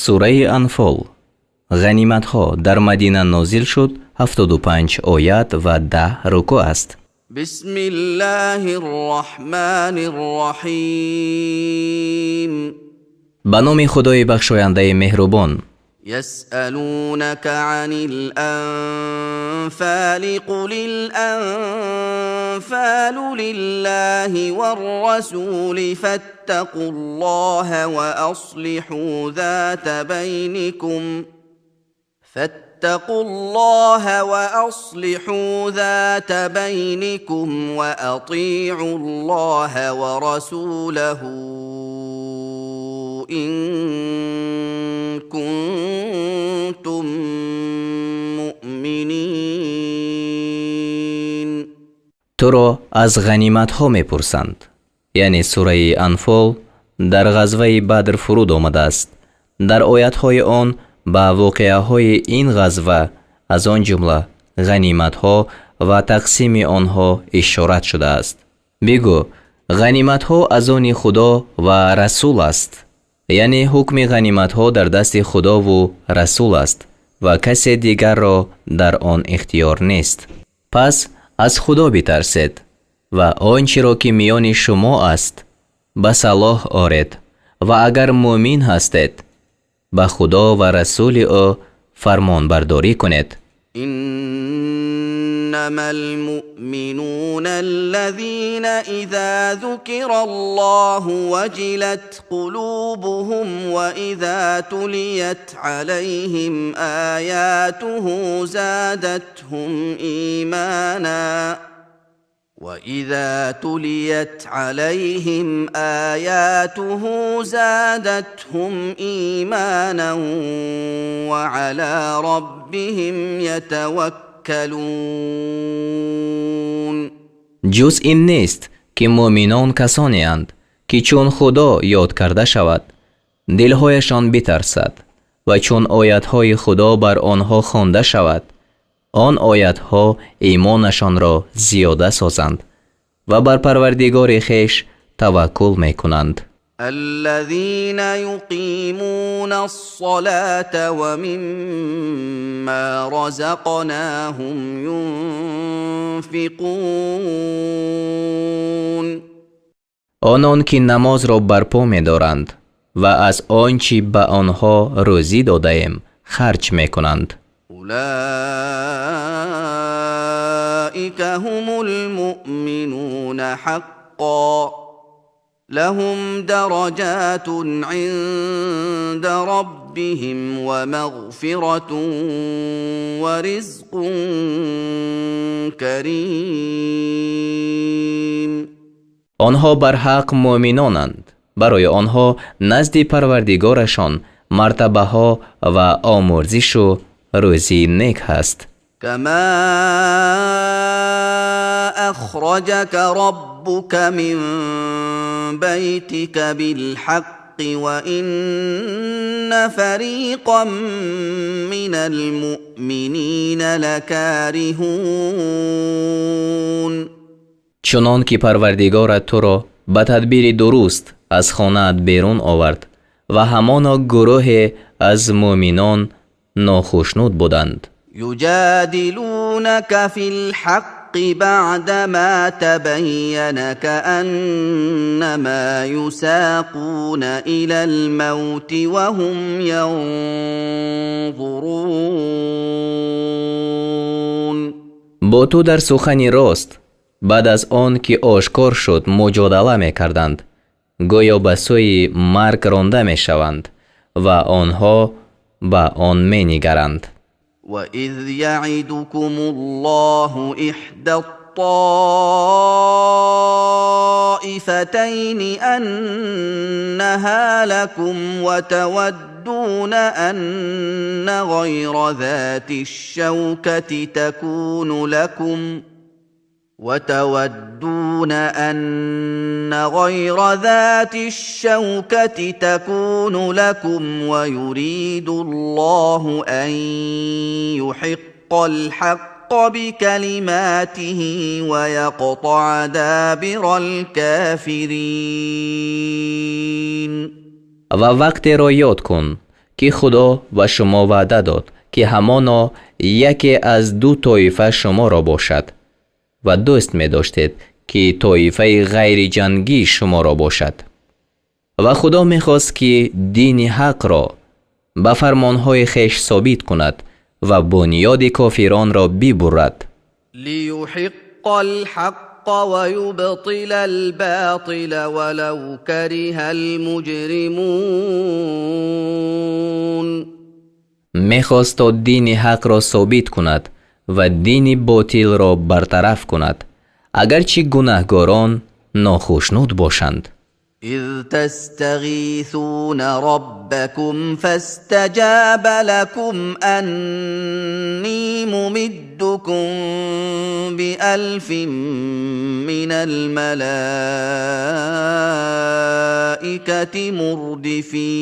Сураи Анфол, ғаниматҳо, дар Мадина нозил шуд, 75 оят ва 10 рукӯъ аст. بسم الله الرحمن الرحيم. Ба номи Худои бахшояндаи меҳрубон. يسألونك عن الأنفال قل الأنفال لله والرسول فاتقوا الله وأصلحوا ذات بينكم فاتقوا الله وأصلحوا ذات بينكم وأطيعوا الله ورسوله إن كنتم مؤمنين. Туро аз ғаниматҳо мепурсанд, яъне сураи Анфол дар ғазваи Бадр фуруд омадааст. Дар оятҳои он ба воқеаҳои ин ғазва, аз он ҷумла ғаниматҳо ва тақсими онҳо, ишорат шудааст. Бигӯ: ғаниматҳо аз они Худо ва Расул аст, яъне ҳукми ғаниматҳо дар дасти Худову Расул аст ва касе дигарро дар он ихтиёр нест. Пас аз Худо битарсед ва он чиро, ки миёни шумо аст, ба салоҳ оред ва агар мӯмин ҳастед, ба Худо ва Расули ӯ фармонбардорӣ кунед. إنما المؤمنون الذين إذا ذكر الله وجلت قلوبهم وإذا تليت عليهم آياته زادتهم إيمانا وإذا تليت عليهم آياته زادتهم إيمانا وعلى ربهم يتوكلون. Ҷуз ин нест, ки мӯминон касонеанд, ки чун Худо ёд карда шавад, дилҳояшон битарсад ва чун оятҳои Худо бар онҳо хонда шавад, он оятҳо имонашонро зиёда созанд ва бар Парвардигори хеш таваккул мекунанд. الذين يقيمون الصلاة ومما رزقناهم ينفقون. Онон ки намозро барпо медоранд ва аз он чӣ ба онҳо рӯзӣ додаем, харҷ мекунанд. أولئك هم المؤمنون حقا لهم درجات عند ربهم ومغفرة ورزق كريم. Онҳо барҳақ мӯминонанд. Барои онҳо назди Парвардигорашон мартабаҳо ва омӯрзишу рӯзии нек ҳаст. كما أخرجك ربك من بيتك بالحق وإن فريقا من المؤمنين لكارهون. Чунон ки Парвардигорат туро ба тадбири дуруст аз хонаат берун овард ва ҳамоно гурӯҳе аз мӯминон нохушнуд буданд. يجادلونك في الحق بعدما تبين كأنما يساقون إلى الموت وهم ينظرون. Бо ту дар сухани рост баъд аз он ки ошкор шуд, муҷодала мекарданд, гӯё ба сӯи марг ронда мешаванд ва онҳо ба он менигаранд. وإذ يعدكم الله إحدى الطائفتين أنها لكم وتودون أن غير ذات الشوكة تكون لكم وتودون أن غير ذات الشوكة تكون لكم ويريد الله أن يحق الحق بكلماته ويقطع دابر الكافرين. Ва вақтеро ёд кун, Ки Худо ба шумо ваъда дод, ки ҳамоно яке аз ду тоифа шуморо бошад ва дӯст медоштед, ки тоифаи ғайриҷангӣ шуморо бошад. Ва Худо мехост, ки дини ҳақро ба фармонҳои хеш собит кунад ва бунёди кофиронро бибурад. ليحق الحق ويبطل الباطل ولو كره المجرمون. Мехост, то дини ҳақро собит кунад ва дини ботилро бартараф кунад, агарчи гунаҳгорон нохушнуд бошанд. إذ تستغيثون ربكم فاستجاب لكم أني ممدكم بألف من الملائكة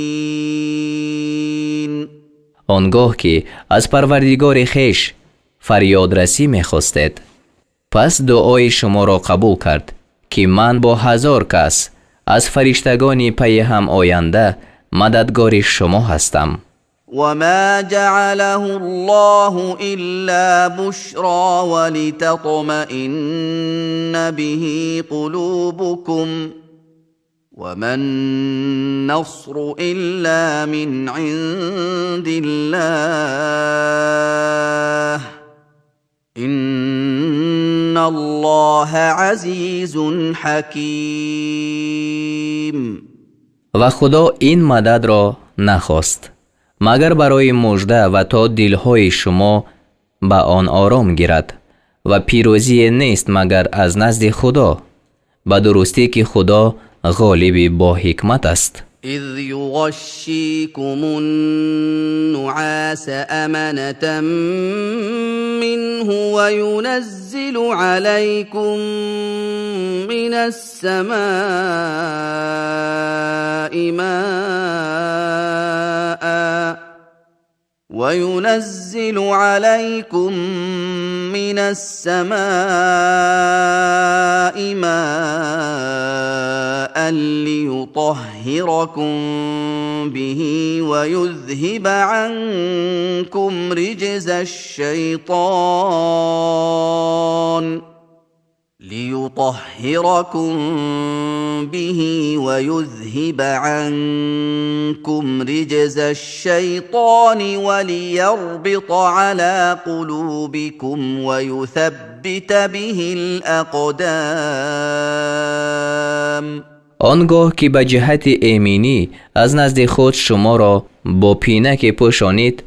مردفين. Он гоҳ ки аз Парвардигори хеш фарёдрасӣ мехостед, пас дуои шуморо қабул кард, ки ман бо 1000 кас аз фариштагони пайи ҳам оянда мададгори шумо ҳастам. وما جعله الله إلا بشرى ولتطمئن به قلوبكم وما النصر إلا من عند الله إن الله عزيز حكيم. Ва Худо ин мададро нахост, магар барои мужда ва то дилҳои шумо ба он ором гирад, ва пирӯзие нест, магар аз назди Худо. Ба дурустӣ, ки Худо ғолиби боҳикмат аст. إذ يغشيكم النعاس أمنة منه وينزل عليكم من السماء ماء وينزل عليكم من السماء ماء ليطهركم به ويذهب عنكم رجز الشيطان ليطهركم به ويذهب عنكم رجز الشيطان وليربط على قلوبكم ويثبت به الأقدام. Он гоҳ ки ба ҷиҳати эминӣ аз назди худ шуморо бо пинаке пӯшонид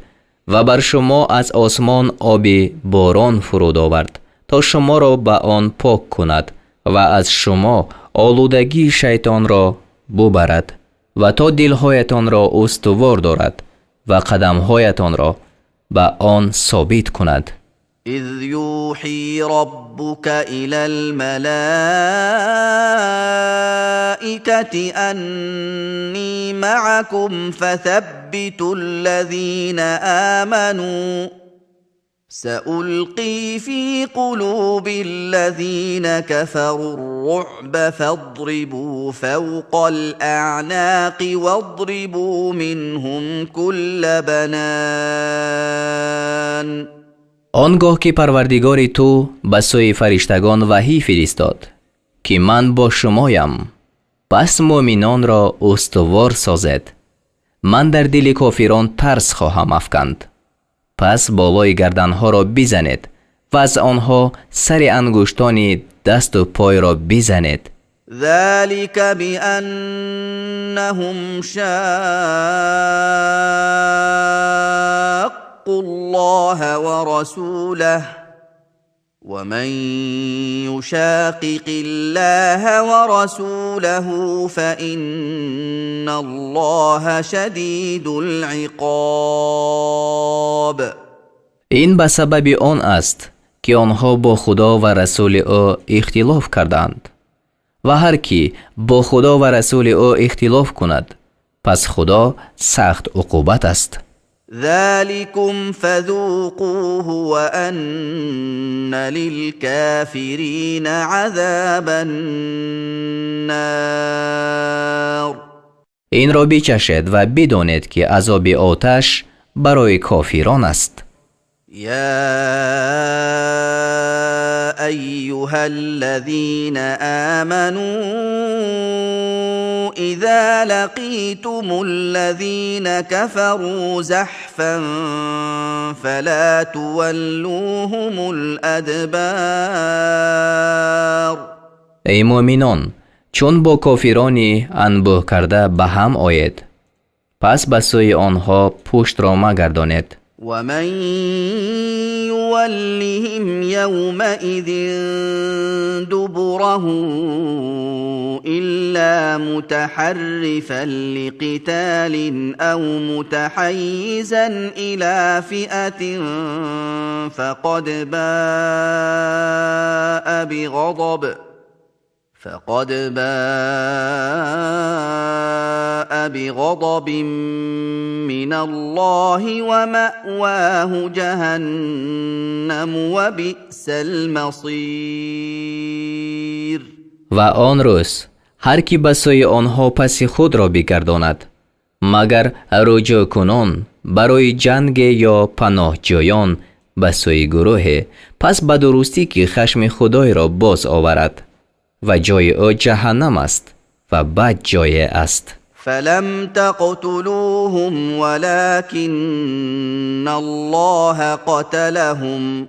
ва бар шумо аз осмон оби борон фуруд овард, то шуморо ба он пок кунад ва аз шумо олудагии шайтонро бубарад ва то дилҳоятонро устувор дорад ва қадамҳоятонро ба он собит кунад. إذ يوحي ربك إلى الملائكة أني معكم فثبتوا الذين آمنوا سألقي في قلوب الذين كفروا الرعب فاضربوا فوق الأعناق واضربوا منهم كل بنان. Он гоҳ ки Парвардигори ту ба сӯи фариштагон ваҳӣ фиристод, ки ман бо шумоям, пас муъминонро устувор созед. Ман дар дили кофирон тарс хоҳам афканд, пас болои гарданҳоро бизанед ва аз онҳо сари ангуштони дасту пойро бизанед. ذلك بأنهم شاقوا الله ورسوله ومن يشاقق الله ورسوله فإن الله شديد العقاب. Ин ба сабаби он аст, ки онҳо бо Худо ва расули ӯ ихтилоф карданд, ва ҳар кӣ бо Худо ва расули ӯ ихтилоф кунад, пас Худо сахт уқубат аст. ذلكم فذوقوه وأن للكافرين عذاب النار. Инро бичашед ва бидонед, ки азоби оташ барои кофирон аст. يا أيها الذين آمنوا إذا لقيتم الذين كفروا زحفا فلا تولوهم الأدبار. Эй муъминон, чун бо кофирони анбӯҳ карда ба ҳам оед, пас ба сӯи онҳо пуштро магардонед. ومن يولهم يومئذ دبره إلا متحرفا لقتال أو متحيزا إلى فئة فقد باء بغضب من الله ومأواه جهنم وبئس المصير. Ва он рӯз ҳар ки ба сӯи онҳо паси худро бигардонад, магар рӯҷӯъкунон барои ҷанге ё паноҳҷӯён ба сӯи гурӯҳе, пас ба дурустӣ ки хашми худойро боз оварад ва ҷои ӯ ҷаҳаннам аст ва бад ҷое аст. فلم تقتلوهم ولكن الله قتلهم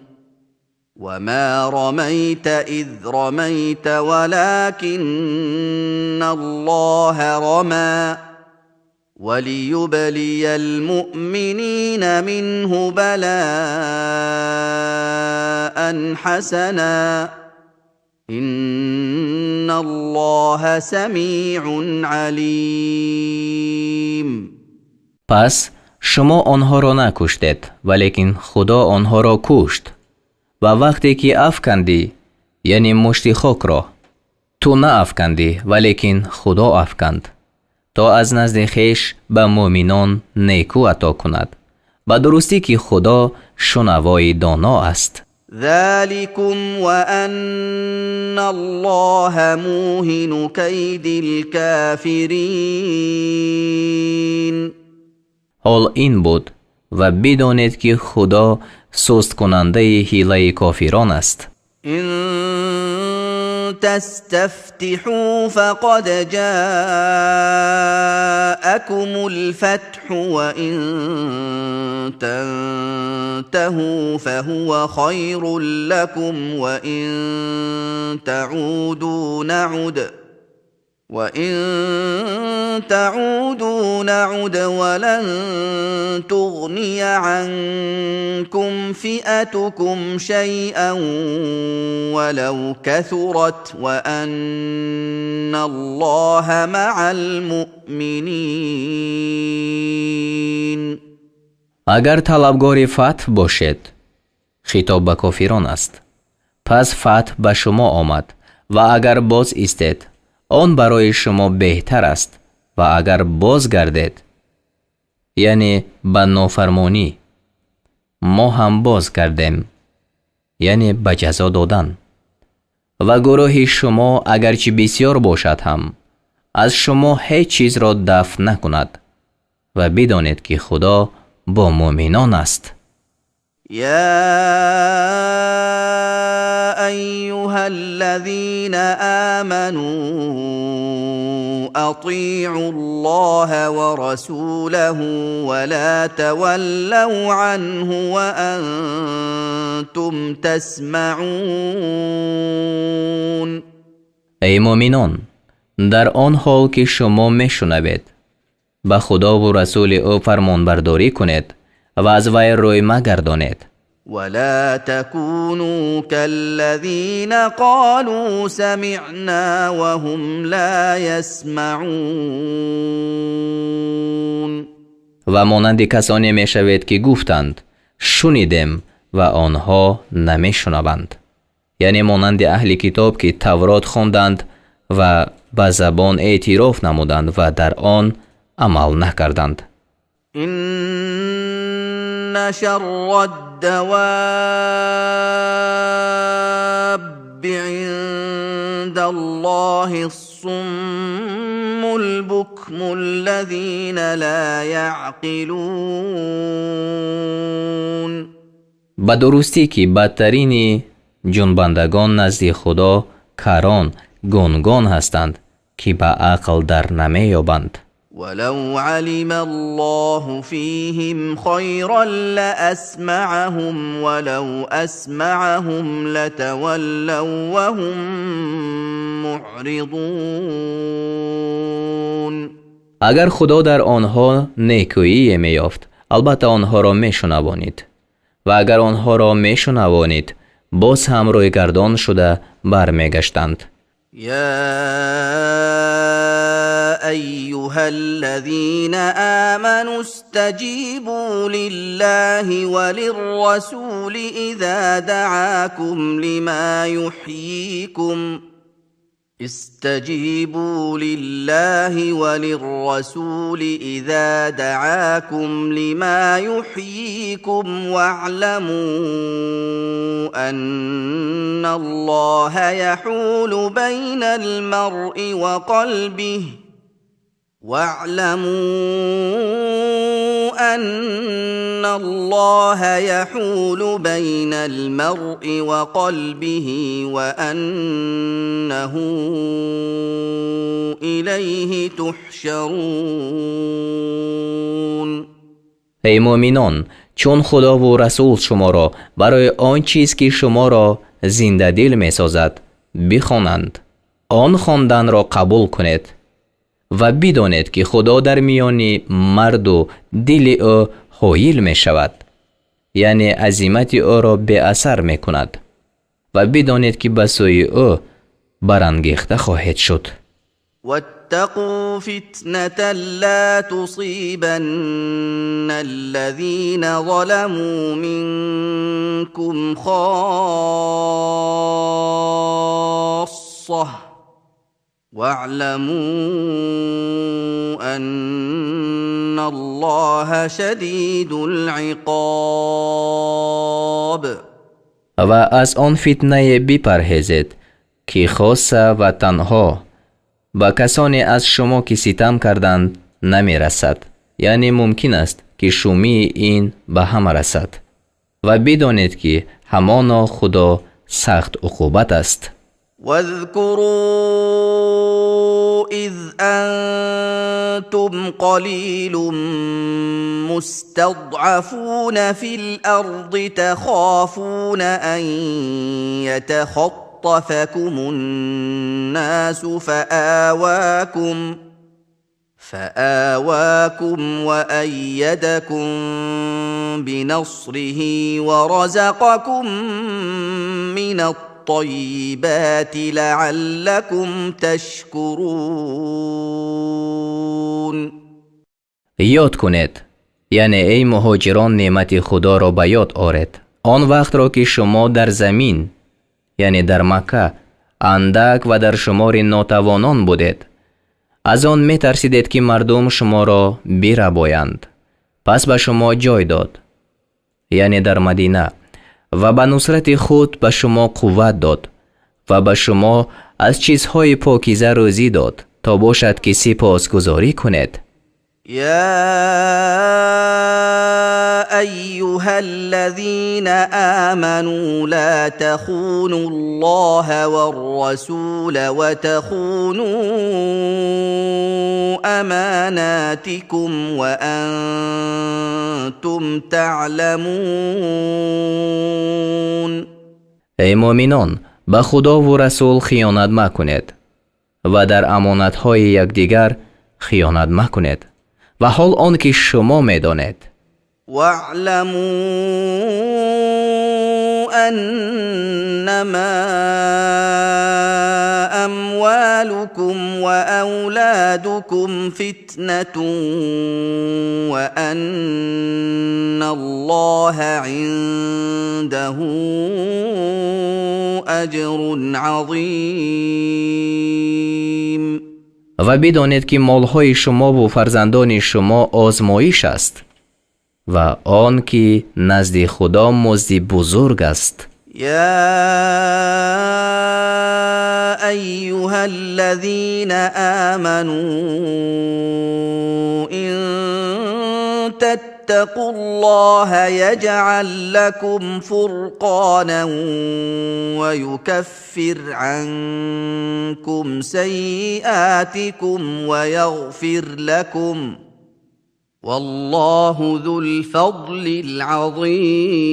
وما رميت إذ رميت ولكن الله رمى وليبلي المؤمنين منه بلاء حسنا إن الله سميع عليم. Пас шумо онҳоро накуштед, валекин Худо онҳоро кушт. Ва вақте ки афкандӣ, яъне мушти хокро, ту наафкандӣ, валекин Худо афканд, то аз назди хеш ба муъминон некӯ ато кунад. Ба дурустӣ ки Худо шунавои доно аст. ذلكم وأن الله موهن كيد الكافرين. Ҳол ин буд ва бидонед, ки Худо сусткунандаи ҳилаи кофирон аст. إن تستفتحوا فقد جاءكم الفتح وإن تنتهوا فهو خير لكم وإن تعودوا نعد ولن تغني عنكم فئتكم شيئا ولو كثرت وأن الله مع المؤمنين. Агар талабгори фатҳ бошед, хитоб ба кофирон аст, пас фатҳ ба шумо омад, ва агар боз истед, он барои шумо беҳтар аст, ва агар боз гардед, яъне ба нофармонӣ, мо ҳам боз гардем, яъне ба ҷазо додан, ва гурӯҳи шумо агарчи бисёр бошад ҳам, аз шумо ҳеҷ чизро дафт накунад, ва бидонед, ки Худо бо муъминон аст. يا أيها الذين آمنوا أطيعوا الله ورسوله ولا تولوا عنه وأنتم تسمعون. Эй муъминон, дар он ҳол ки шумо мешунавед, ба Худову расули ӯ фармонбардорӣ кунед ва аз вай рӯй магардонед. ولا تكونوا كالذين قالوا سمعنا وهم لا يسمعون. Ва монанди касоне мешавед, ки гуфтанд: шунидем, ва онҳо намешунаванд, яъне монанди аҳли китоб, ки Таврот хонданд ва ба забон эътироф намуданд ва дар он амал накарданд. إن شر الدواب عند الله الصم البكم. بكم الذين لا يعقلون. Ба дурустӣ ки бадтарини ҷунбандагон назди Худо карон гунгон ҳастанд, ки ба ақл дар намеёбанд. ولو علم الله فيهم خيرا لأسمعهم ولو أسمعهم لتولوا وهم معرضون. Агар Худо дар онҳо некӯие меёфт, албатта онҳоро мешунавонид, ва агар онҳоро мешунавонид, боз ҳам рӯйгардон шуда бармегаштанд. يا أيها الذين آمنوا استجيبوا لله وللرسول إذا دعاكم لما يحييكم. استجيبوا لله وللرسول إذا دعاكم لما يحييكم واعلموا أن الله يحول بين المرء وقلبه واعلموا أن الله يحول بين المرء وقلبه وأنه إليه تحشرون. Эй муъминон, чун Худову Расул шуморо барои он чиз, ки шуморо зиндадил месозад, бихонанд, он хонданро қабул кунед ва бидонед, ки Худо дар миёни марду дили ӯ ҳоил мешавад, яъне азимати ӯро беасар мекунад, ва бидонед, ки ба сӯи ӯ барангехта хоҳед шуд. واتقوا فتنة لا تصيبن الذين ظلموا منكم خاصة واعلموا أن الله شديد العقاب. Ва аз он фитнае бипарҳезед, ки хоса ва танҳо ба касоне аз шумо, ки ситам карданд, намерасад, яъне мумкин аст, ки шумии ин ба ҳама расад, ва бидонед, ки ҳамоно Худо сахт уқубат аст. واذكروا إذ أنتم قليل مستضعفون في الأرض تخافون أن يتخطفكم الناس فآواكم وأيدكم بنصره ورزقكم من الطيبات لعلكم تشكرون. Ёд кунед, яъне эй муҳоҷирон, неъмати Худоро ба ёд оред, он вақтро, ки шумо дар замин, яъне дар Макка, андак ва дар шумори нотавонон будед, аз он метарсидед, ки мардум шуморо бирабоянд, пас ба шумо ҷой дод, яъне дар Мадина, ва ба нусрати худ ба шумо қувват дод ва ба шумо аз чизҳои покиза рӯзӣ дод, то бошад, ки сипосгузорӣ кунед. يا أيها الذين آمنوا لا تخونوا الله والرسول وتخونوا أماناتكم وأنتم تعلمون. Эй муъминон, ба Худову Расул хиёнат макунед ва дар амонатҳои якдигар хиёнат макунед, ва ҳол он ки шумо медонед. واعلموا أنما أموالكم وأولادكم فتنة وأن الله عنده أجر عظيم. Ва бидонед, ки молҳои шумову фарзандони шумо озмоиш аст ва он ки назди Худо музди бузург аст. يا ايها الذين امنوا ان تتقوا الله يجعل لكم فرقانا ويكفر عنكم سيئاتكم ويغفر لكم والله ذو الفضل العظيم.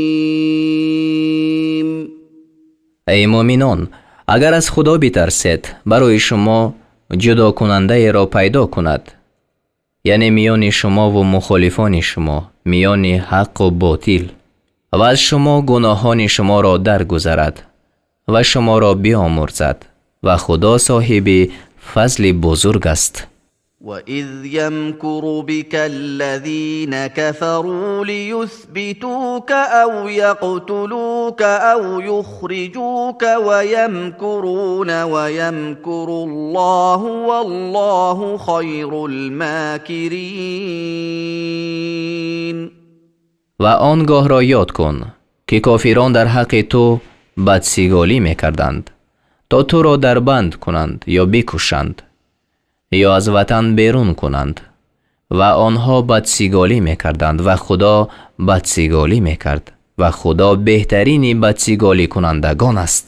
Эй муъминон, агар аз Худо битарсед, барои шумо ҷудокунандаеро пайдо кунад, яъне миёни шумову мухолифони шумо, миёни ҳаққу ботил, ва аз шумо гуноҳони шуморо даргузарад ва шуморо биомӯрзад, ва Худо соҳиби фазли бузург аст. وإذ يمكر بك الذين كفروا ليثبتوك أو يقتلوك أو يخرجوك ويمكرون ويمكر الله والله خير الماكرين. Ва он гоҳро ёд кун, ки кофирон дар ҳаққи ту бадсиголӣ мекарданд, то туро дар банд кунанд ё бикушанд ё аз ватан берун кунанд, ва онҳо бадсиголӣ мекарданд ва Худо бадсиголӣ мекард, ва Худо беҳтарини бадсиголикунандагон аст.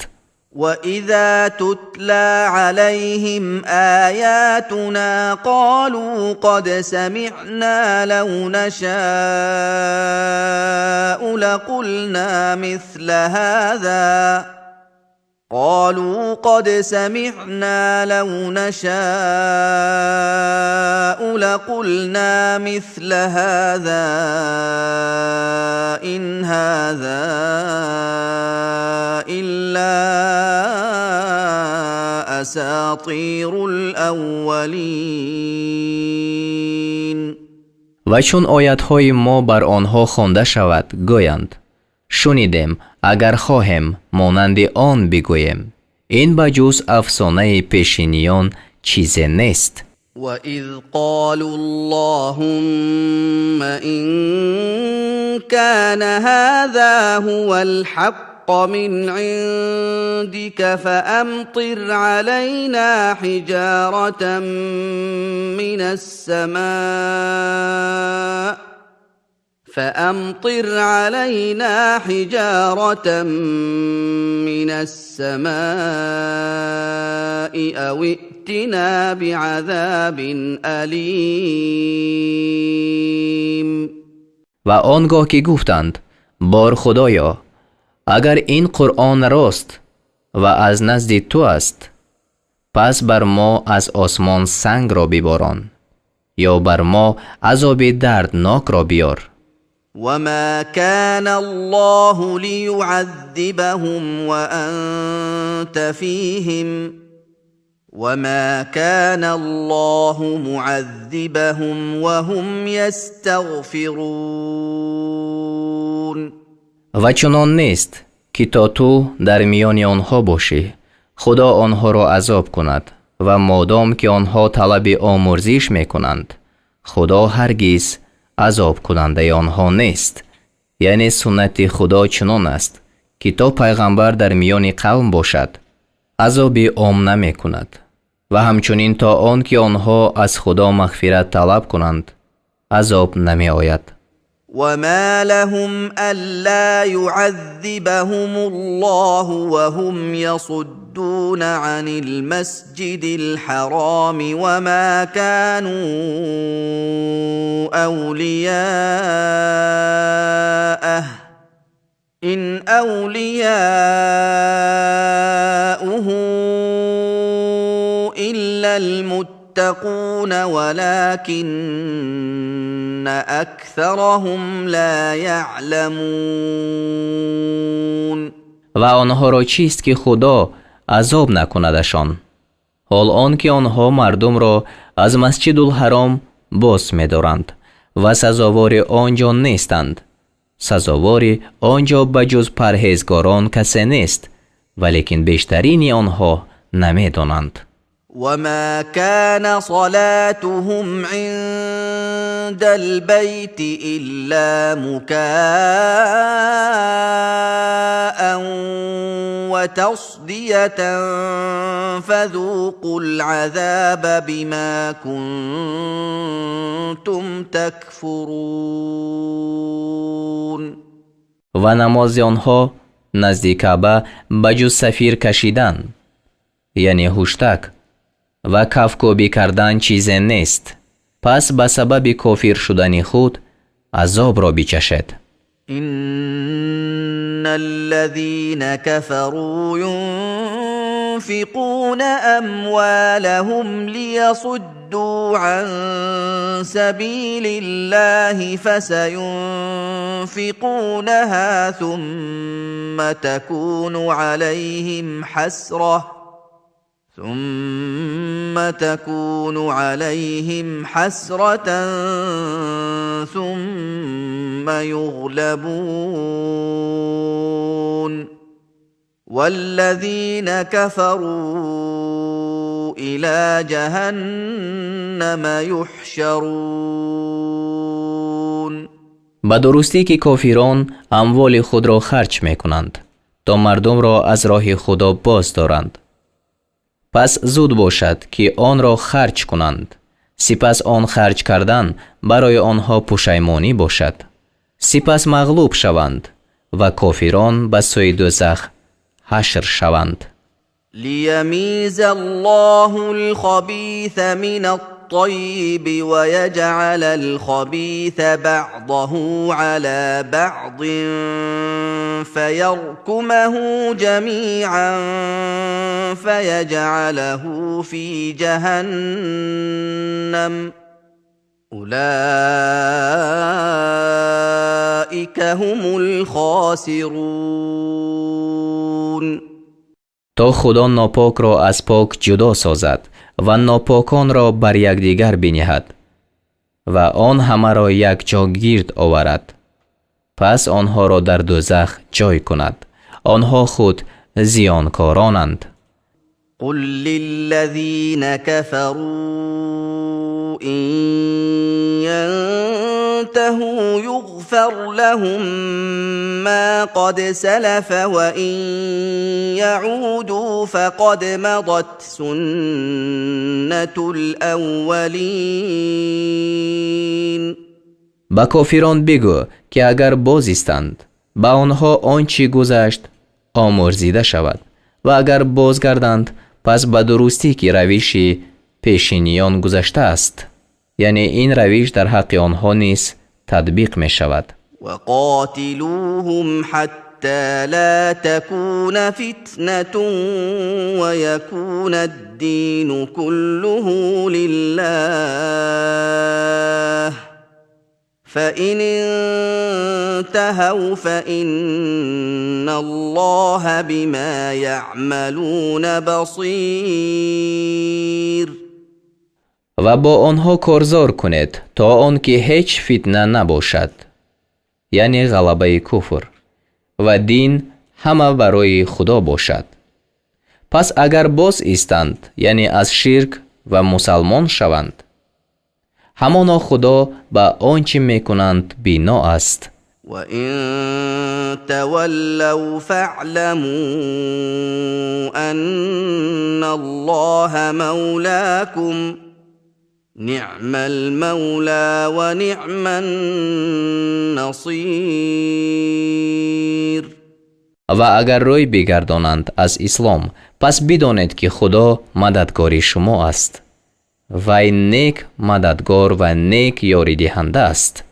وإذا تتلى عليهم آياتنا قالوا قد سمعنا لو نشاء لقلنا مثل هذا قالوا قد سمعنا لو نشاء لقلنا مثل هذا إن هذا إلا أساطير الأولين. Ва чун оятҳои мо бар онҳо хонда шавад, гӯянд: шунидем, агар хоҳем, монанди он бигӯем, ин ба ҷуз афсонаи пешиниён чизе нест. وإذ قالوا اللهم إن كان هذا هو الحق من عندك فأمطر علينا حجارة من السماء فأمطر علينا حجارة من السماء أو ائتنا بعذاب أليم. Ва он гоҳ ки гуфтанд: бор Худоё, агар ин Қуръон рост ва аз назди ту аст, пас бар мо аз осмон сангро биборон ё бар мо азоби дарднокро биёр. وما كان الله ليعذبهم وأنت فيهم وما كان الله معذبهم وهم يستغفرون. Ва чунон нест, ки то ту дар миёни онҳо бошӣ, Худо онҳоро азоб кунад, ва модом ки онҳо талаби омӯрзиш мекунанд, Худо ҳаргиз азобкунандаи онҳо нест. Яъне суннати Худо чунон аст, ки то пайғамбар дар миёни қавм бошад, азоби ом намекунад, ва ҳамчунин то он ки онҳо аз Худо мағфират талаб кунанд, азоб намеояд. وما لهم ألا يعذبهم الله وهم يصدون عن المسجد الحرام وما كانوا أولياءه إن أولياؤه إلا المتقون ولكن أكثرهم لا يعلمون. Ва онҳоро чист, ки Худо азоб накунадашон, ҳол он ки онҳо мардумро аз Масҷидулҳаром боз медоранд ва сазовори он ҷо нестанд? Сазовори он ҷо ба ҷуз парҳезгорон касе нест, валекин бештарини онҳо намедонанд. وما كان صلاتهم عند عند البيت إلا مكاء وتصدية فذوقوا العذاب بما كنتم تكفرون. Ва намози онҳо назди Каъба ба ҷуз сафир кашидан, яъне ҳуштак, ва кафкӯбӣ кардан чизе нест. Пас ба сабаби кофир шудани худ азобро бичашед. إن الذين كفروا ينفقون أموالهم ليصدوا عن سبيل الله فسينفقونها ثم تكون عليهم حسرة ثم تكون عليهم حسرة ثم يغلبون والذين كفروا إلى جهنم يحشرون. Ба дурустӣ ки кофирон амволи худро харҷ мекунанд, то мардумро аз роҳи Худо боз доранд. Пас зуд бошад, ки онро харҷ кунанд. Сипас он харҷ кардан барои онҳо пушаймонӣ бошад. Сипас мағлуб шаванд ва кофирон ба сӯи дӯзах ҳашр шаванд. ليميز الله الخبيث من الطيب ويجعل الخبيث بعضه على بعض فيركمه جميعا فيجعله في جهنم أولئك هم الخاسرون. То Худо нопокро аз пок ҷудо созад ва нопоконро бар якдигар биниҳад ва он ҳамаро якҷо гирд оварад. Пас онҳоро дар дӯзах ҷой кунад. Онҳо худ зиёнкоронанд. قل للذين كفروا إن ينتهوا يغفر لهم ما قد سلف وإن يعودوا فقد مضت سنة الأولين. Ба кофирон бигӯ, ки агар боз истанд, ба онҳо он чӣ гузашт омӯрзида шавад ва агар бозгарданд, пас ба дурустӣ ки равиши пешиниён гузаштааст. Яъне ин равиш дар ҳаққи онҳо низ татбиқ мешавад. وقاتلوهم حتى لا تكون فتنة ويكون الدين كله لله فإن انتهوا فإن الله بما يعملون بصير. Ва бо онҳо корзор кунед, то он ки ҳеҷ фитна набошад, яъне ғалабаи куфр, ва дин ҳама барои Худо бошад. Пас агар боз истанд, яъне аз ширк ва мусалмон шаванд, ҳамоно Худо ба он чӣ мекунанд бино аст. وإن تولوا فاعلموا أن الله مولاكم نعم المولى ونعم النصير. Ва агар рӯй бигардонанд аз ислом, пас бидонед, ки Худо мададгори шумо аст. Вай нек мададгор ва нек ёридиҳанда аст.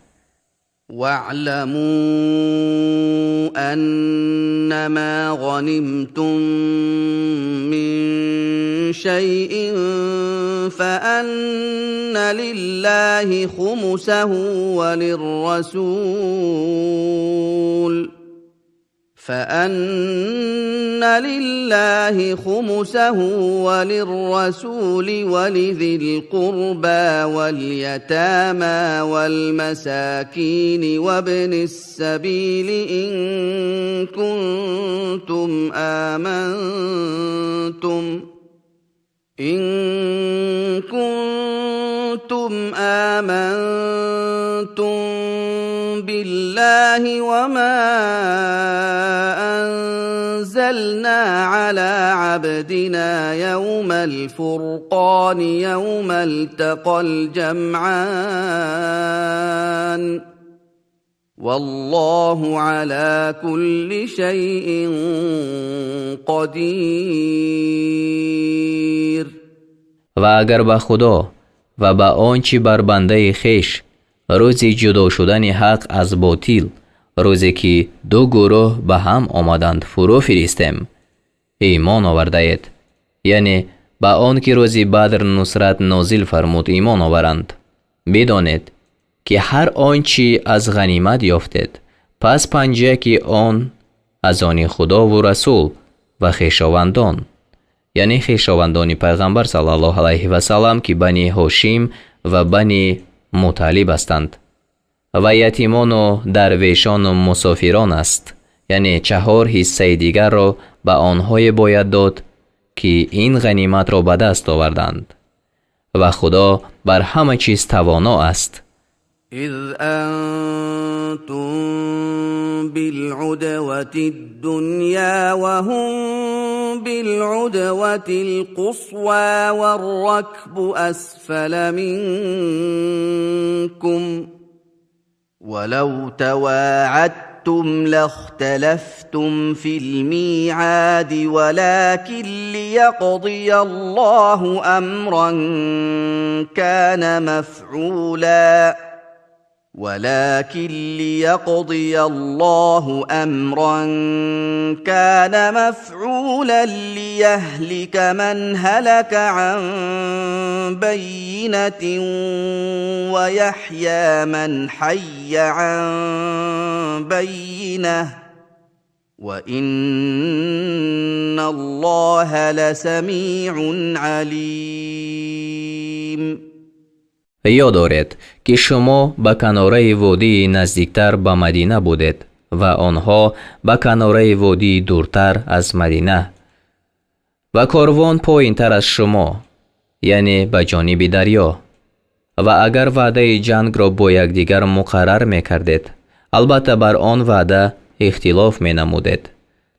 واعلموا أنما غنمتم من شيء فأن لله خمسه وللرسول فأن لله خمسه وللرسول ولذي القربى واليتامى والمساكين وابن السبيل إن كنتم آمنتم إن كنتم آمنتم بالله وما أنزلنا على عبدنا يوم الفرقان يوم التقى الجمعان والله على كل شيء قدير. Ва агар ба Худо ва ба он чӣ бар бандаи хеш рӯзи ҷудо шудани ҳақ аз ботил, рӯзе ки ду гурӯҳ ба ҳам омаданд, фурӯ фиристем, имон овардаед, яъне ба он ки рӯзи Бадр нусрат нозил фармуд имон оваранд, бидонед ки ҳар он чӣ аз ғанимат ёфтед, пас панҷяки он аз они Худову Расул ва хешовандон, яъне хешовандони Пайғамбар саллаллоҳу алайҳи васаллам, ки Бани Ҳошим ва Бани Муталиб ҳастанд, ва ятимону дарвешону мусофирон аст, яъне чаҳор ҳиссаи дигарро ба онҳое бояд дод, ки ин ғаниматро ба даст оварданд. Ва Худо бар ҳама чиз тавоно аст. إذ أنتم بالعدوة الدنيا وهم بالعدوة القصوى والركب أسفل منكم ولو تواعدتم لاختلفتم في الميعاد ولكن ليقضي الله أمرا كان مفعولا ولكن ليقضي الله أمرا كان مفعولا ليهلك من هلك عن بينة ويحيى من حي عن بينة وإن الله لسميع عليم. Ёд доред, ки шумо ба канораи водии наздиктар ба Мадина будед ва онҳо ба канораи водии дуртар аз Мадина ва корвон поинтар аз шумо, яъне ба ҷониби дарё. Ва агар ваъдаи ҷангро бо якдигар муқаррар мекардед, албатта бар он ваъда ихтилоф менамудед,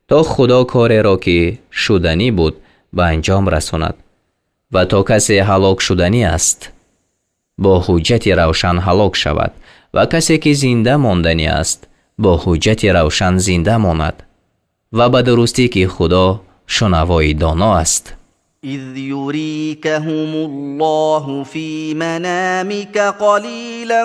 то Худо кореро, ки шуданӣ буд, ба анҷом расонад ва то касе ҳалок шуданӣ аст бо ҳуҷҷати равшан ҳалок шавад ва касе ки зинда монданӣ аст бо ҳуҷҷати равшан зинда монад. Ва ба дурустӣ ки Худо шунавои доно аст. إذ يريكهم الله في منامك قليلا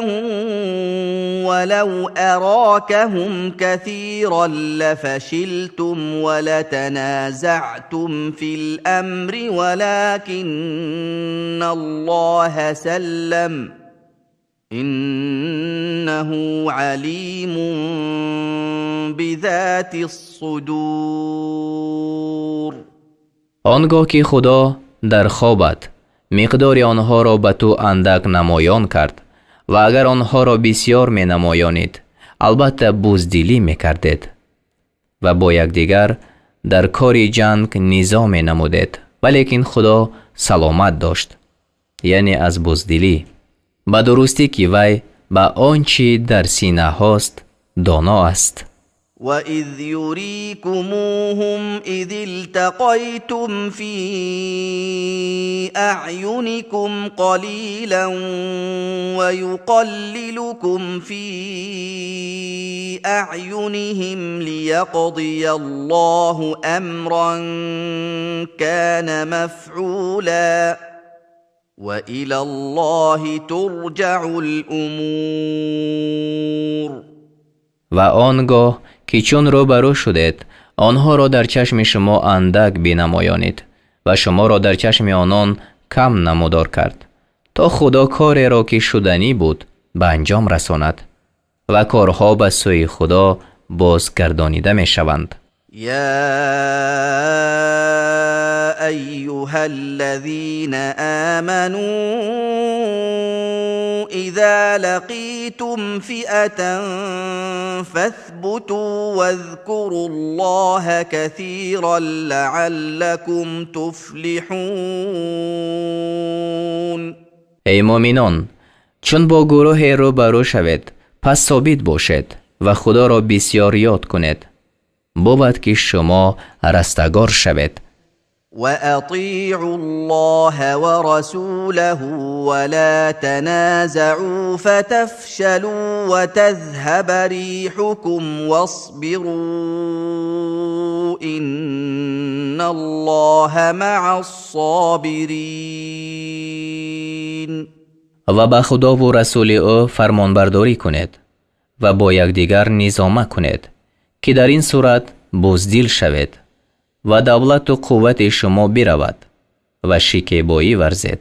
ولو أراكهم كثيرا لفشلتم ولتنازعتم في الأمر ولكن الله سلم إنه عليم بذات الصدور. Он гоҳ ки Худо дар хобат миқдори онҳоро ба ту андак намоён кард ва агар онҳоро бисёр менамоёнид, албатта буздилӣ мекардед ва бо якдигар дар кори ҷанг низо менамудед, валекин Худо саломат дошт, яъне аз буздилӣ. Ба дурустӣ ки вай ба он чӣ дар синаҳост доно аст. وَإِذْ يُرِيكُمُوهُمْ إِذِ الْتَقَيْتُمْ فِي أَعْيُنِكُمْ قَلِيلًا وَيُقَلِّلُكُمْ فِي أَعْيُنِهِمْ لِيَقْضِيَ اللَّهُ أَمْرًا كَانَ مَفْعُولًا وَإِلَى اللَّهِ تُرْجَعُ الْأُمُورُ. Ва он гоҳ ки чун рӯбарӯ шудед, онҳоро дар чашми шумо андак бинамоёнид ва шуморо дар чашми онон кам намудор кард, то Худо кореро, ки шуданӣ буд, ба анҷом расонад ва корҳо ба сӯи Худо бозгардонида мешаванд. يا أيها الذين آمنوا إذا لقيتم فئة فاثبتوا واذكروا الله كثيرا لعلكم تفلحون. Эй мӯъминон, Чун бо гурӯҳе рӯ ба рӯ шавед, пас собит бошед ва Худоро бисёр ёд кунед, бувад ки шумо растагор шавед. وأطيعوا الله ورسوله ولا تنازعوا فتفشلوا وتذهب ريحكم واصبروا إن الله مع الصابرين. Ва ба Худову расули ӯ фармонбардорӣ кунед ва бо якдигар низома кунед, ки дар ин сурат буздил шавед ва давлату қуввати шумо биравад ва шикебоӣ варзед.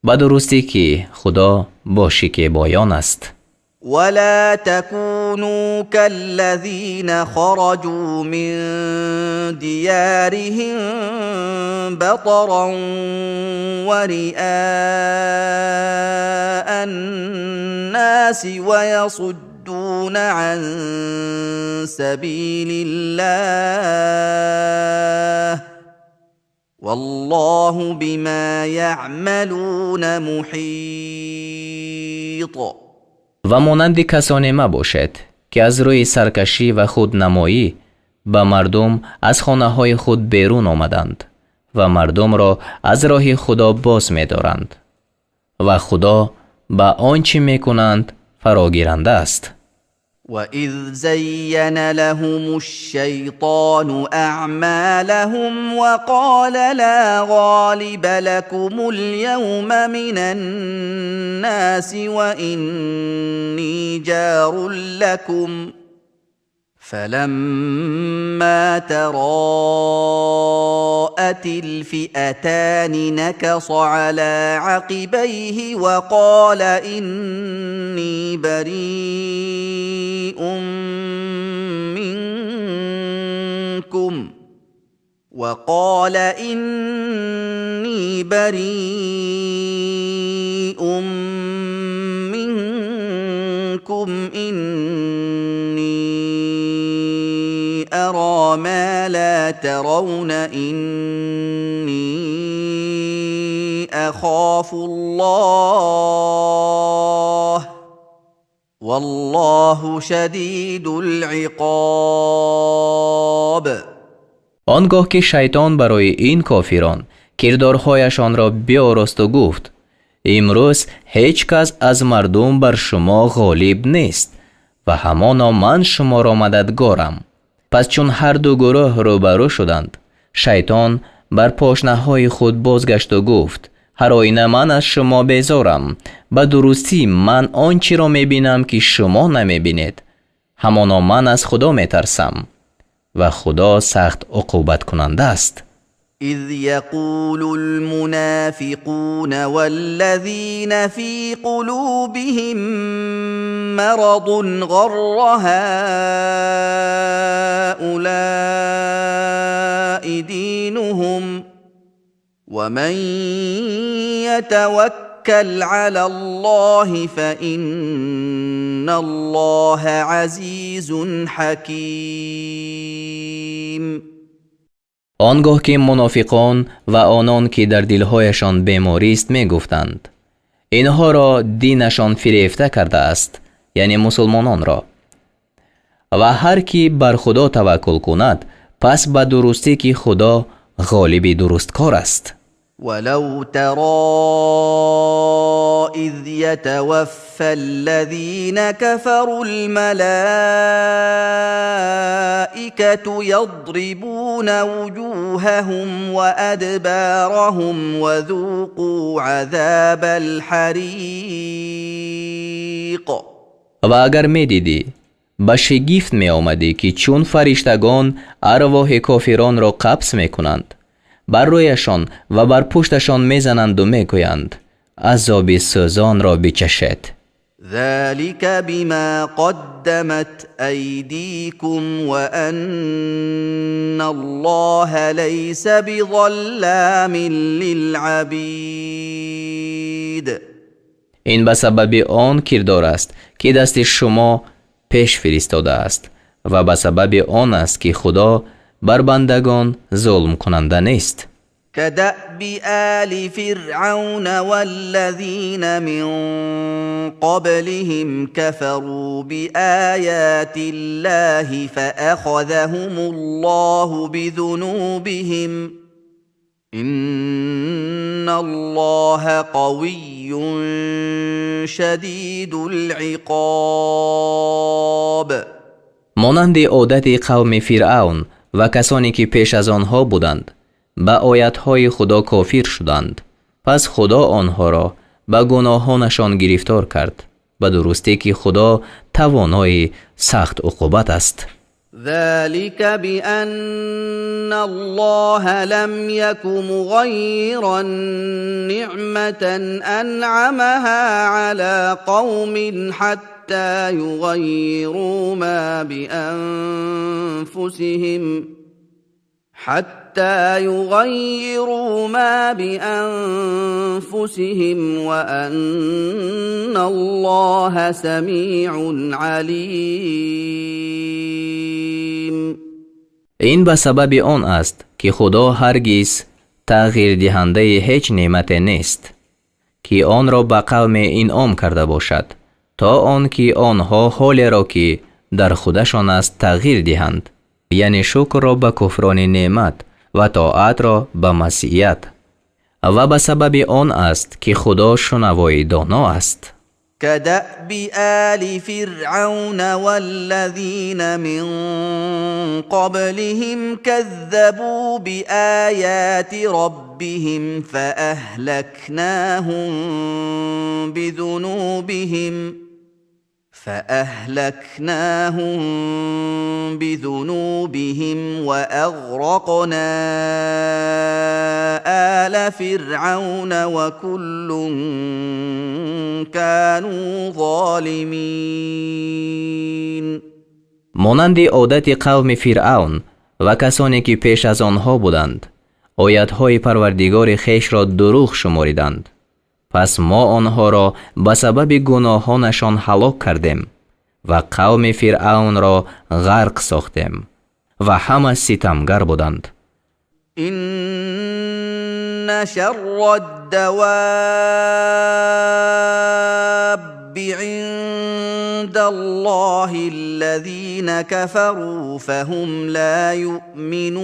Ба дурустӣ, ки Худо бо шикебоён аст. ولا تكونوا كالذين خرجوا من ديارهم بطرا ورئاء الناس ويصدون عن سبيل الله والله بما يعملون محيط. Ва монанди касоне мабошед, ки аз рӯи саркашӣ ва худнамоӣ ба мардум аз хонаҳои худ берун омаданд ва мардумро аз роҳи Худо боз медоранд, ва Худо ба он чӣ мекунанд фарогиранда аст. وإذ زين لهم الشيطان أعمالهم وقال لا غالب لكم اليوم من الناس وإني جار لكم فلما تراءت الفئتان نكص على عقبيه وقال إني بريء منكم وقال إني بريء منكم إني أرى ما لا ترون إني أخاف الله والله شديد العقاب. Он гоҳ ки шайтон барои ин кофирон кирдорҳояшонро биоросту гуфт: имрӯз ҳеҷ кас аз мардум бар шумо ғолиб нест ва ҳамоно ман шуморо мададгорам. Пас чун ҳарду гурӯҳ рӯбарӯ шуданд, шайтон бар пошнаҳои худ бозгашту гуфт: ҳар оина ман аз шумо безорам, ба дурустӣ ман он чиро мебинам, ки шумо намебинед, ҳамоно ман аз Худо метарсам ва Худо сахт уқубаткунанда аст. إذ يقول المنافقون والذين في قلوبهم مرض غر هؤلاء دينهم ومن يتوكل على الله فإن الله عزيز حكيم. Он гоҳ ки мунофиқон ва онон, ки дар дилҳояшон беморист, мегуфтанд: инҳоро динашон фирефта кардааст, яъне мусулмононро, ва ҳар ки бар Худо таваккул кунад, пас ба дурустӣ, ки Худо ғолиби дурусткор аст. ولو ترى إذ يتوفى الذين كفروا الملائكة يضربون وجوههم وأدبارهم وذوقوا عذاب الحريق. Ва агар медидӣ, ба шигифт меомадӣ, ки чун фариштагон арвоҳи кофиронро қабз мекунанд, бар рӯяшон ва бар пушташон мезананду мегӯянд: азоби сӯзонро бичашед. ذلك بما قدمت أيديكم وأن الله ليس بظلام للعبيد. Ин ба сабаби он кирдор аст, ки дасти шумо пеш фиристодааст, ва ба сабаби он аст, ки Худо бар бандагон зулмкунанда нест. كدأب آل فرعون والذين من قبلهم كفروا بآيات الله فأخذهم الله بذنوبهم إن الله قوي شديد العقاب. Монанди одати қавми Фиръавн ва касоне ки пеш аз онҳо буданд, ба оятҳои Худо кофир шуданд. Пас Худо онҳоро ба гуноҳонашон гирифтор кард. Ба дурустӣ ки Худо тавонои сахт уқубат аст. ذلك بأن الله لم يك مغيرا نعمة أنعمها على قوم حتى يغيروا ما بأنفسهم وأن الله سميع عليم. Ин ба сабаби он аст, ки Худо ҳаргиз тағйирдиҳандаи ҳеҷ неъмате нест, ки онро ба қавме инъом карда бошад, то он ки онҳо ҳолеро, ки дар худашон аст, тағйир диҳанд, яъне шукрро ба куфрони неъмат ва тоатро ба масият. Ва ба сабаби он аст, ки Худо шунавои доно аст. كدأب آل فرعون والذين من قبلهم كذبوا بآيات ربهم فأهلكناهم بذنوبهم وأغرقنا آل فرعون وكل كانوا ظالمين. Монанди одати қавми Фиръавн ва касоне ки пеш аз онҳо буданд, оятҳои Парвардигори хешро дурӯғ шумориданд. Пас мо онҳоро ба сабаби гуноҳонашон ҳалок кардем ва қавми Фиръавнро ғарқ сохтем ва ҳама ситамгар буданд. إن شر الدواب عند الله الذين كفروا فهم لا يؤمنون.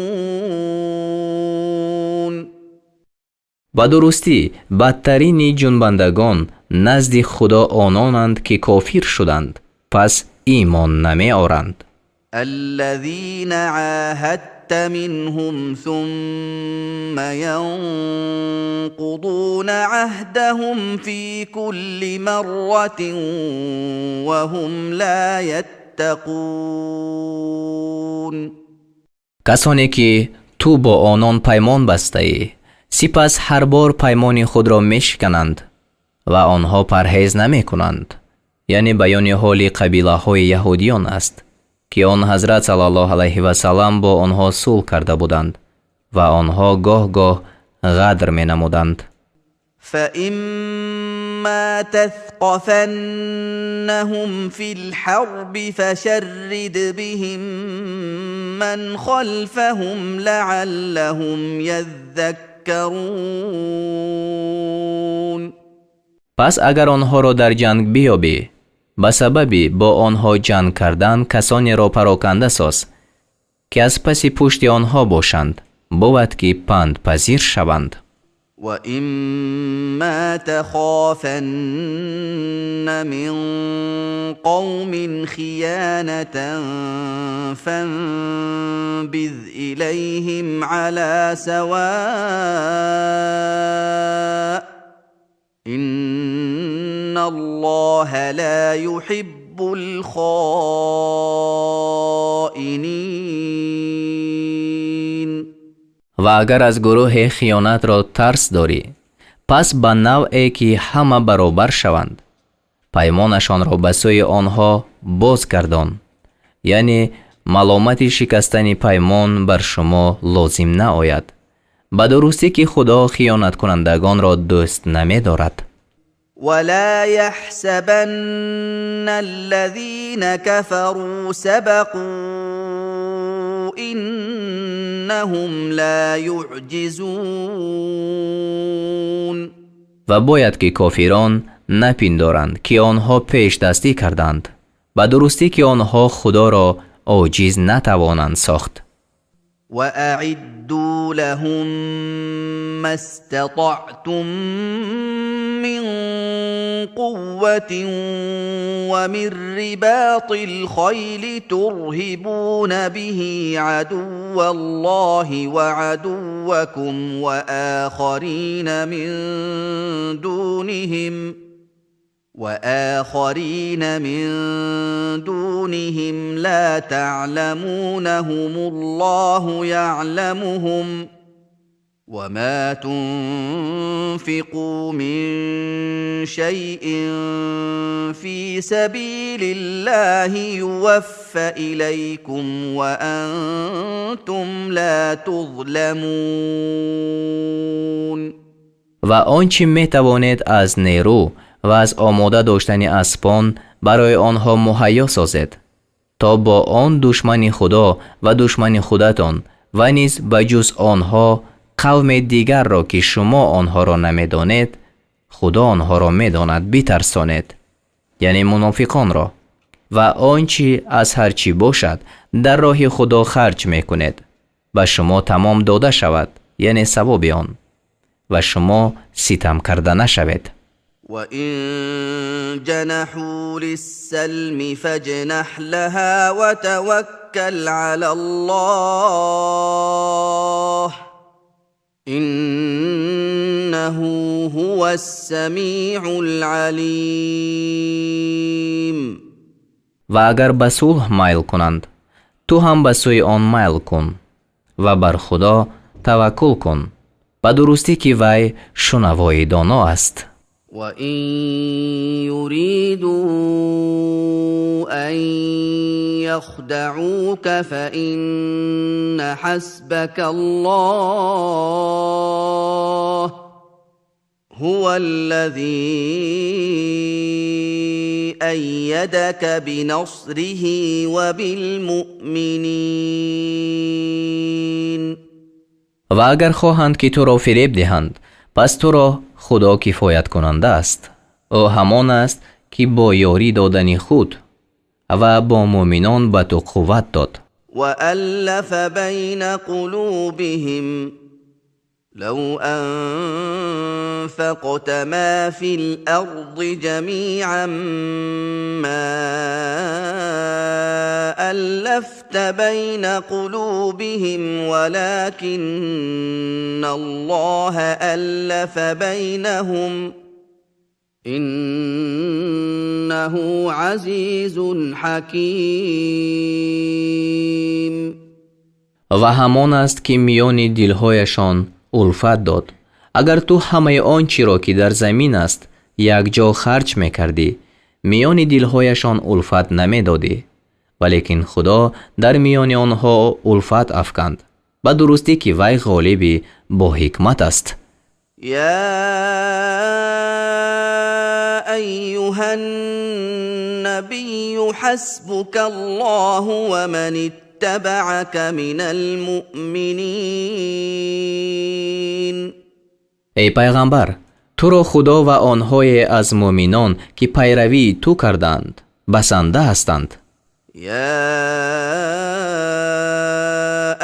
Ба дурустӣ бадтарини ҷунбандагон назди Худо ононанд, ки кофир шуданд, пас имон намеоранд. الذين عاهدت منهم ثم ينقضون عهدهم في كل مرة وهم لا يتقون. Касоне ки ту бо онон паймон бастаӣ, сипас ҳар бор паймони худро мешикананд ва онҳо парҳез намекунанд. Яъне баёни ҳоли қабилаҳои яҳудиён аст, ки он ҳазрат саллаллоҳу алайҳи васаллам бо онҳо сулҳ карда буданд ва онҳо гоҳ-гоҳ ғадр менамуданд. فإما تثقفنهم في الحرب فشرد بهم من خلفهم لعلهم يذكرون. Пас агар онҳоро дар ҷанг биёбӣ, ба сабаби бо онҳо ҷанг кардан касонеро пароканда соз, ки аз паси пушти онҳо бошанд, бувад ки пандпазир шаванд. وإما تخافن من قوم خيانة فانبذ إليهم على سواء إن الله لا يحب الخائنين. Ва агар аз гурӯҳе хиёнатро тарс дорӣ, пас ба навъе ки ҳама баробар шаванд, паймонашонро ба сӯи онҳо боз гардон, яъне маломати шикастани паймон бар шумо лозим наояд. Ба дурустӣ ки Худо хиёнаткунандагонро дӯст намедорад. ولا يحسبن الذين كفروا سبقوا إنهم أنهم لا يعجزون. Ва бояд ки кофирон напиндоранд, ки онҳо пешдастӣ карданд. Ба дурустӣ, ки онҳо Худоро оҷиз натавонанд сохт. وأعدوا لهم ما استطعتم من قوة ومن رباط الخيل ترهبون به عدو الله وعدوكم وآخرين من دونهم لا تعلمونهم الله يعلمهم وما تنفقوا من شيء في سبيل الله يوف إليكم وأنتم لا تظلمون. Ва он чӣ метавонед аз нерӯ ва аз омода доштани аспон барои онҳо муҳайё созед, то бо он душмани Худо ва душмани худатон ва низ ба ҷуз онҳо қавме дигарро, ки шумо онҳоро намедонед, Худо онҳоро медонад, битарсонед, яъне мунофиқонро. Ва он чӣ аз ҳар чӣ бошад дар роҳи Худо харҷ мекунед, ба шумо тамом дода шавад, яъне савоби он, ва шумо ситам карда нашавед. وإن جنحوا للسلم فاجنح لها وتوكل على الله إنه هو السميع العليم. Ва агар ба сулҳ майл кунанд, ту ҳам ба сӯи он майл кун ва бар Худо таваккул кун. Ба дурустӣ, ки вай шунавои доно аст. وإن يريدوا أن يخدعوك فإن حسبك الله هو الذي أيدك بنصره وبالمؤمنين. Ва агар хоҳанд, ки туро фиреб диҳанд, пас туро Худо кифояткунанда аст. Ӯ ҳамон аст, ки бо ёрӣ додани худ ва бо муъминон ба ту қувват дод. وألف بين قلوبهم لو أنفقت ما في الأرض جميعا ما ألفت بين قلوبهم ولكن الله ألف بينهم إنه عزيز حكيم. Ва ҳамон аст, ки миёни дилҳояшон улфат дод. Агар ту ҳамаи он чиро, ки дар замин аст, якҷо харҷ мекардӣ, миёни дилҳояшон улфат намедодӣ, валекин Худо дар миёни онҳо улфат афканд. Ба дурустӣ, ки вай ғолиби бо ҳикмат аст. يا أيها النبي حسبك الله ومن اتبعك من المؤمنين. Эй пайғамбар, туро Худо ва онҳое аз муъминон, ки пайравии ту кардаанд, басанда ҳастанд. يا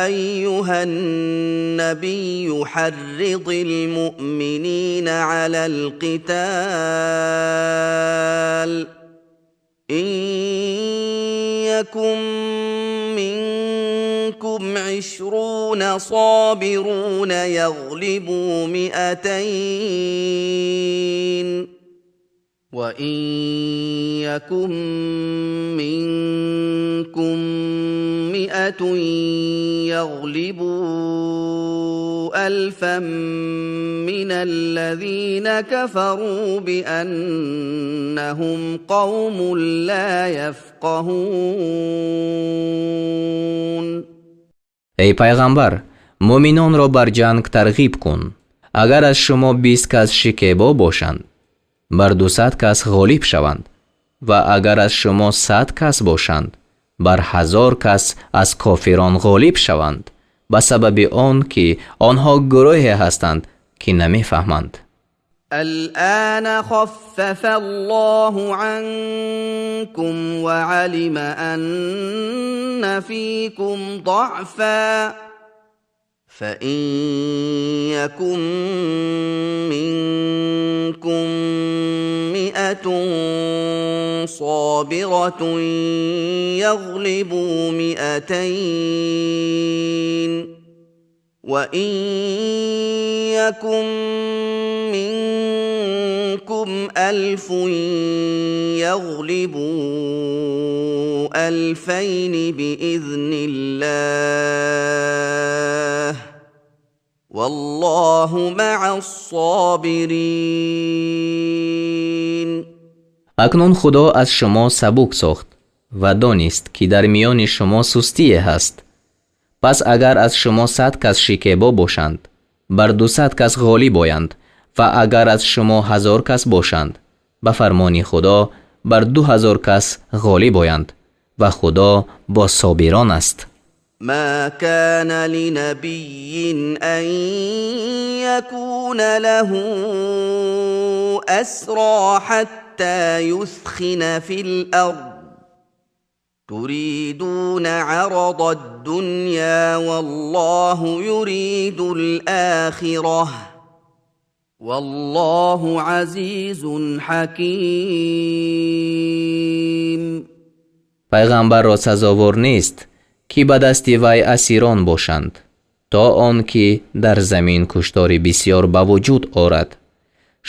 أيها النبي حرض المؤمنين على القتال إن يكن منكم 20 صابرون يغلبوا 200 وإن يكن منكم 100 يغلبوا 1000 من الذين كفروا بأنهم قوم لا يفقهون. Эй пайғамбар, муъминонро бар ҷанг тарғиб кун. Агар аз шумо 20 кас шикебо бошанд, бар 200 кас ғолиб шаванд, ва агар аз шумо 100 кас бошанд, бар 1000 кас аз кофирон ғолиб шаванд. Ба сабаби он ки онҳо гурӯҳе ҳастанд, ки намефаҳманд. الآن خفف الله عنكم وعلم أن فيكم ضعفا فإن يكن منكم 100 صابرة يغلبوا 200 وإن يكن منكم 1000 يغلبوا 2000 بإذن الله والله مع الصابرين. Акнун Худо аз шумо сабук сохт ва донист, ки дар миёни шумо сустие ҳаст. Пас агар аз шумо 100 кас шикебо бошанд, бар 200 кас ғолиб оянд ва агар аз шумо 1000 кас бошанд, ба фармони Худо бар 2000 кас ғолиб оянд ва Худо бо собирон аст. ما كان لنبي أن يكون له أسرى حتى يثخن في الأرض تريدون عرض الدنيا والله يريد الآخرة والله عزيز حكيم. Пайғамбарро сазовор нест, ки ба дасти вай асирон бошанд, то он ки дар замин куштори бисёр ба вуҷуд орад.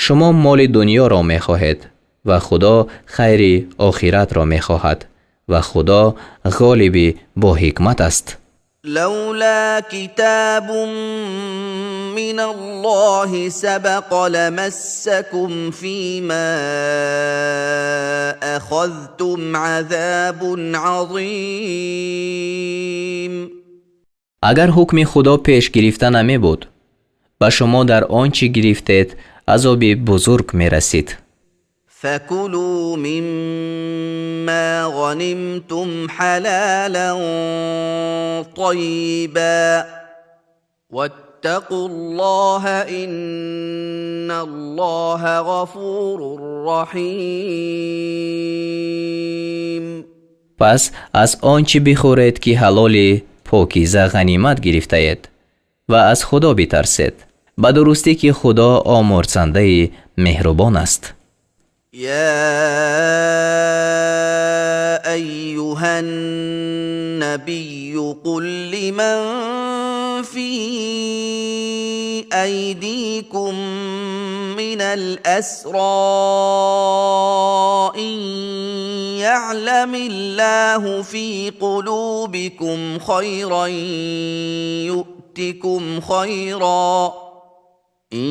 Шумо моли дунёро мехоҳед ва Худо хайри охиратро мехоҳад ва Худо ғолиби бо ҳикмат аст. لولا كتاب من الله سبق لمسكم فيما أخذتم عذاب عظيم. Агар ҳукми Худо пеш гирифта намебуд, ба шумо дар он чӣ гирифтед азоби бузург мерасид. فكلوا مما غنمتم حلالا طيبا واتقوا الله إن الله غفور رحيم. Пас аз он чӣ бихӯред, ки ҳалоли покиза ғанимат гирифтаед ва аз Худо битарсед, ба дурустӣ ки Худо омурзандаи меҳрубон аст. يا أيها النبي قل لمن في أيديكم من الأسرى إن يعلم الله في قلوبكم خيرا يؤتكم خيرا إن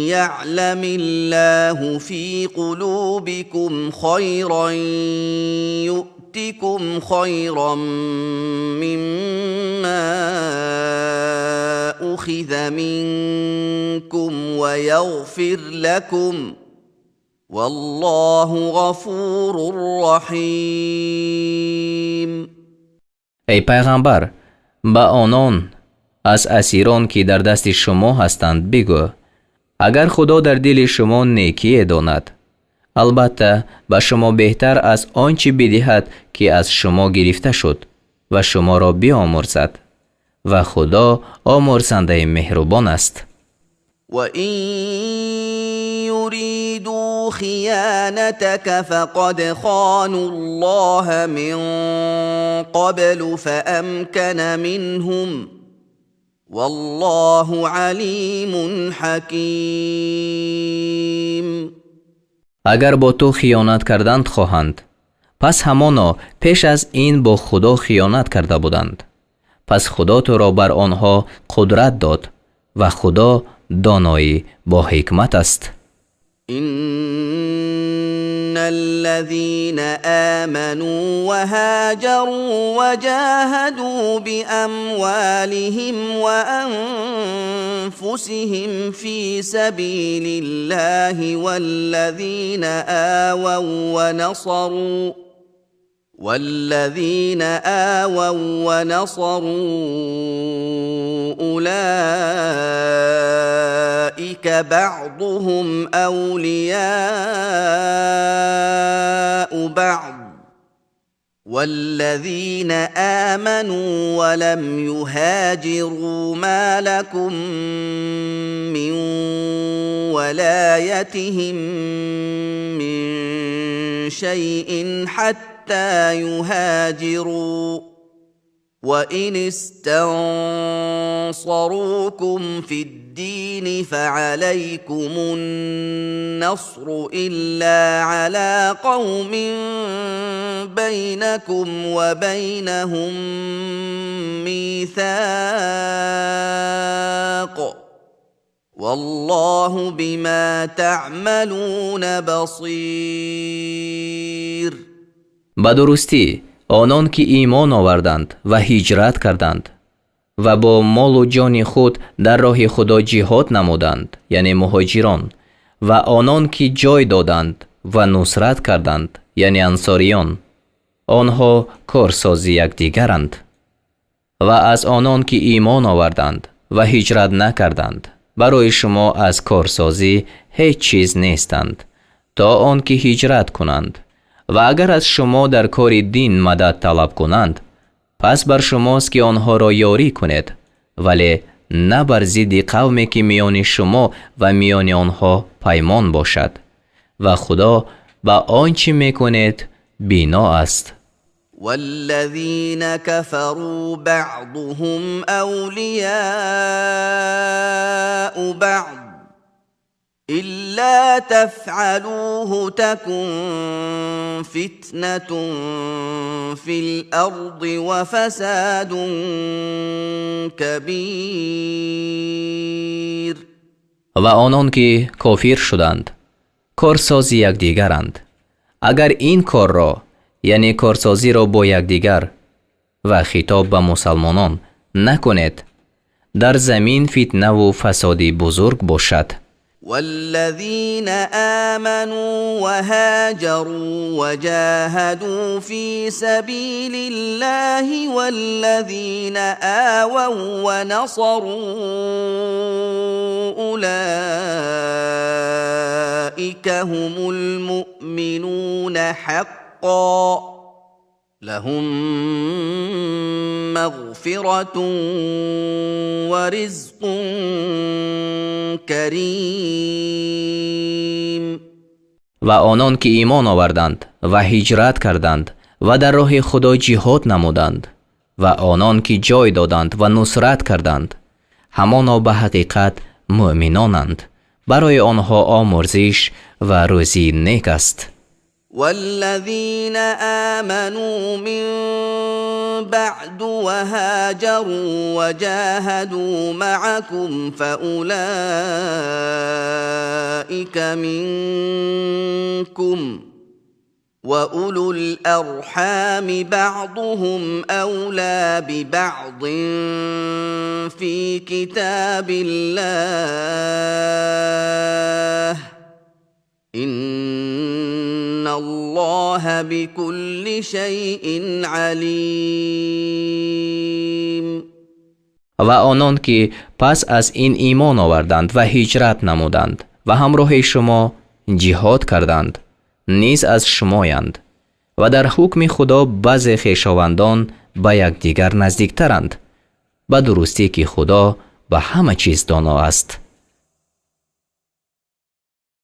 يعلم الله في قلوبكم خيرا يؤتكم خيرا مما أخذ منكم ويغفر لكم والله غفور رحيم. Эй пайғамбар, ба онон аз асирон, ки дар дасти шумо ҳастанд, бигӯ: агар Худо дар дили шумо некие донад, албатта ба шумо беҳтар аз он чӣ бидиҳад, ки аз шумо гирифта шуд ва шуморо биомурзад ва Худо омурзандаи меҳрубон аст. وإن يريدوا خيانتك فقد خانوا الله من قبل فأمكن منهم والله عليم حكيم. Агар бо ту хиёнат карданд хоҳанд, пас ҳамоно пеш аз ин бо Худо хиёнат карда буданд. Пас Худо туро бар онҳо қудрат дод ва Худо доноӣ бо ҳикмат аст. إن الذين آمنوا وهاجروا وجاهدوا بأموالهم وأنفسهم في سبيل الله والذين والذين آووا ونصروا أولئك بعضهم أولياء بعض والذين آمنوا ولم يهاجروا ما لكم من ولايتهم من شيء حتى يهاجروا وإن استنصروكم في الدين فعليكم النصر إلا على قوم بينكم وبينهم ميثاق والله بما تعملون بصير. Ба дурустӣ онон ки имон оварданд ва ҳиҷрат карданд ва бо молу ҷони худ дар роҳи Худо ҷиҳод намуданд, яъне муҳоҷирон, ва онон ки ҷой доданд ва нусрат карданд, яъне ансориён, онҳо корсози якдигаранд. Ва аз онон ки имон оварданд ва ҳиҷрат накарданд, барои шумо аз корсозӣ ҳеҷ чиз нестанд, то он ки ҳиҷрат кунанд. Ва агар аз шумо дар кори дин мадад талаб кунанд, пас бар шумост ки онҳоро ёрӣ кунед, вале на бар зидди қавме ки миёни шумо ва миёни онҳо паймон бошад. Ва Худо ба он чӣ мекунед бино аст. والذين كفروا بعضهم أولياء بعض إلا تفعلوه تكن فتنة في الأرض وفساد كبير. Ва онон ки кофир шуданд, корсози якдигаранд. Агар ин корро, яъне корсозиро бо якдигар ва хитоб ба мусалмонон накунед, дар замин фитнаву фасоди бузург бошад. والذين آمنوا وهاجروا وجاهدوا في سبيل الله والذين آووا ونصروا أولئك هم المؤمنون حقا لهم مغفرة ورزق كريم. Ва онон ки имон оварданд ва ҳиҷрат карданд ва дар роҳи Худо ҷиҳод намуданд ва онон ки ҷой доданд ва нусрат карданд, ҳамоно ба ҳақиқат муъминонанд. Барои онҳо омурзиш ва рӯзии нек аст. والذين آمنوا من بعد وهاجروا وجاهدوا معكم فأولئك منكم وأولو الأرحام بعضهم أولى ببعض في كتاب الله إن الله بكل شيء عليم. Ва онон ки пас аз ин имон оварданд ва ҳиҷрат намуданд ва ҳамроҳи шумо ҷиҳод карданд, низ аз шумоянд ва дар ҳукми Худо баъзе хешовандон ба якдигар наздиктаранд. Ба дурустӣ ки Худо ба ҳама чиз доно аст.